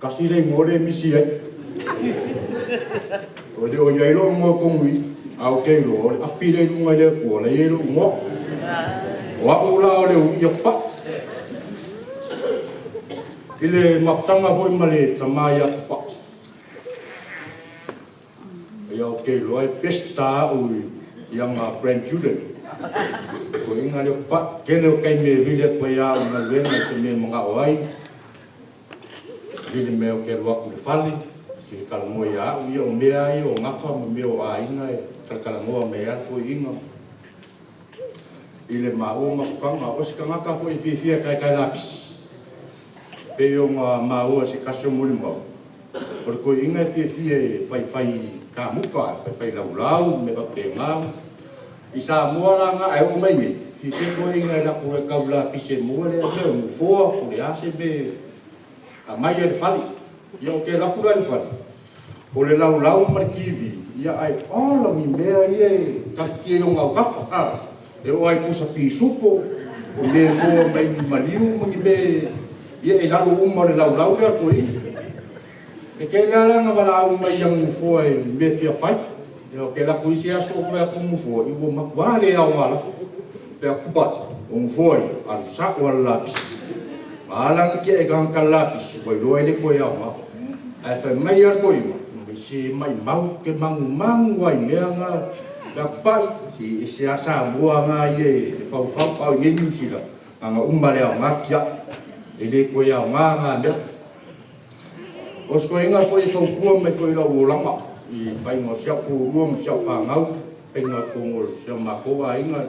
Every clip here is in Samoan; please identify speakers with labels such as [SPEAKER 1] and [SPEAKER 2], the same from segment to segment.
[SPEAKER 1] Tasi le igoa lea e misi ai. E le o i ai lou igoa i totonu i i, ae ou te iloa o le api lea i luga i le Atua la e i ai lou igoa. O au la o Leuii Atu Pai. I le mafutaga foi ma le tama ia Tupai, ia ou te iloa e pester au i ana grandchildren, toeaina lea o Tupai. Tele o taimi e vili atu ai a au i galuega i se mea e manao ai, vili mai ou te alu atu i le fale, fia talanoa ia au, ia o mea lava ia o gafa ma mea o aiga e talatalanoa mai ai lava toeaiina i le maua mafutaga. O se tagata foi e fiafia e taetae lapisi, pei ona maua e se tasi o molimau, o le toeaina e fiafia e faifai kamuta, e faifai laulau ma mea faapena. I Samoa la na, ae oo mai i inei, fiafia toeaiina e alu atu e tau lapisi e maua le mea o nofoa po o le a se mea e aumai lava i le fale. Ia ou te alu atu la i le fale, o le laulau ma le TV, ia ae ola ni mea ia e taatia i ona autafa, a! E oo lava i pusa pisupo, o mea e moa mai ni maliu ma ni mea ia e i lalo uma o le laulau lea a le toeaina. E tele lava la ina valaau mai i ana nofoa i mea e fia fai. Ia ou te alu atu isi aso ou fai atu nofoa, ia ua matua le aoga lava. Fai atu, Tupai, o nofoa ia, alu sao lava i le lapisi. A ala ona tiai e tagata le lapisi, ua iloa e le toe aoga. Ae fai mai lava le toeaina, fai mai, se maimau ou te manumanu lava i mea na. Fai atu, Pai, se e ese lava Samoa na ia e faufau, a o i inei Niu Sila, na ona uma lava o le aoga tiai. E le toe aoga na mea. O se toeaina foi e fautua mai foi i lou olaga i le faiga o si au toalua ma si au fanau, faiga tonu o si o matou aiga,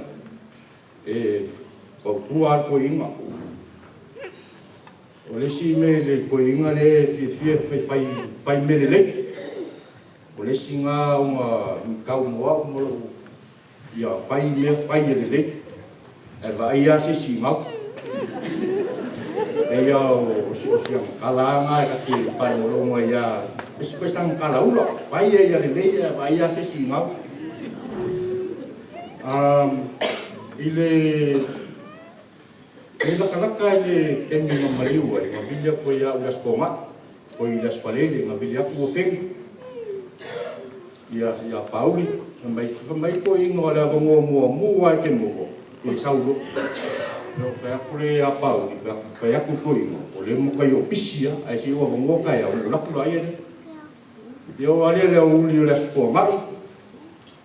[SPEAKER 1] e fautua lava le toeaina. O le isi mea i le toeaina lea e fiafia e faifai fai mea lelei, o le isi lena ona luitau mo au ma lou Ia fai mea fai ia lelei, ae vaai lava se isi i gau. Pei lava o si ana tala lava lena ta te faalogologo ai lava, ese foi sana tala ula, fai ia lelei ae vaai lava se isi i gau. I le latalata i le taimi na maliu ai, na vili atu ai ia au i le Aso Toonai, oi i le Aso Faraile, na vili atu ua feni. Ia Pauli, fai mai, fai mai toeaiina o le avanoa muamua lava e te maua, e sau loa. Ia ou fai atu lea ia Pauli, fai atu, fai atu i toeaiina, o lea e matuai ou pisi lava, ae se i ou avanoa taeao ona ou alu atu laia lea. Ia oo lava lea i le aoauli o le Aso Toonai,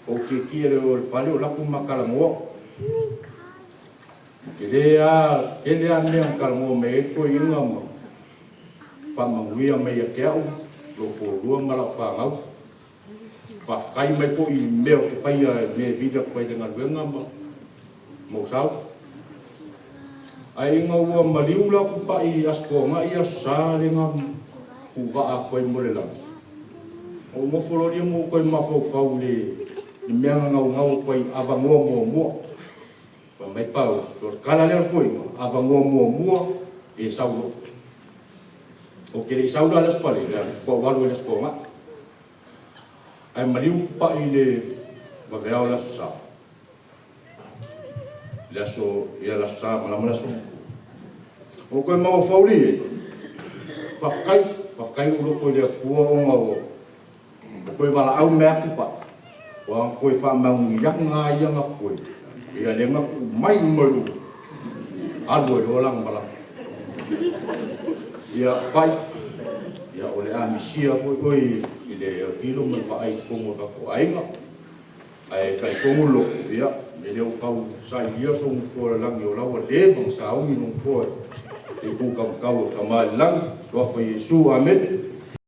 [SPEAKER 1] ou tietie loa i le fale ou alu atu ma talanoa. Tele lava, tele lava mea na talanoa mai ai le toeaina ma faamanuia mai ia te au, lou toalua ma lau fanau. Faafetai mai foi i mea ou te faia, i mea e vili atu ai i le galuega ma ou sau. Ae ina ua maliu la Tupai i Aso Toonai Aso Sa lea na tuuvaa atu ai mo le lagi, ou nofo loa lea ma ou toe mafaufau i le mea na naunau atu ai avanoa muamua. Fai mai Paulo, o le tala lea o le toeaina, avanoa muamua e sau loa. Ou te le i sau la i le Aso Faraile, faatoa ou alu ai i le Aso Toonai. Ae maliu Tupai i le vaveao o le Aso Sa. Le aso, ia le Aso Sa malama le Aso Gafua. Ou toe mafaufau lea i ai, faafetai, faafetai lou loto i le Atua ona ua toe valaau mai lava Tupai, ua na toe faamanuiaga lava ia na totoe, ia lea na tuu mai uma i lou alu ai loa lana malaga. Ia Pai, ia o le a misia foi oe i le autilo ma le vaai i totonu o le tatou aiga, ae talitonu le loto, ia, e le o tau sailia sou nofoa i le lagi o la ua leva ona sauni lou nofoa i le itu taumatau o le Tama i le lagi, i le Suafa o Iesu. Amene.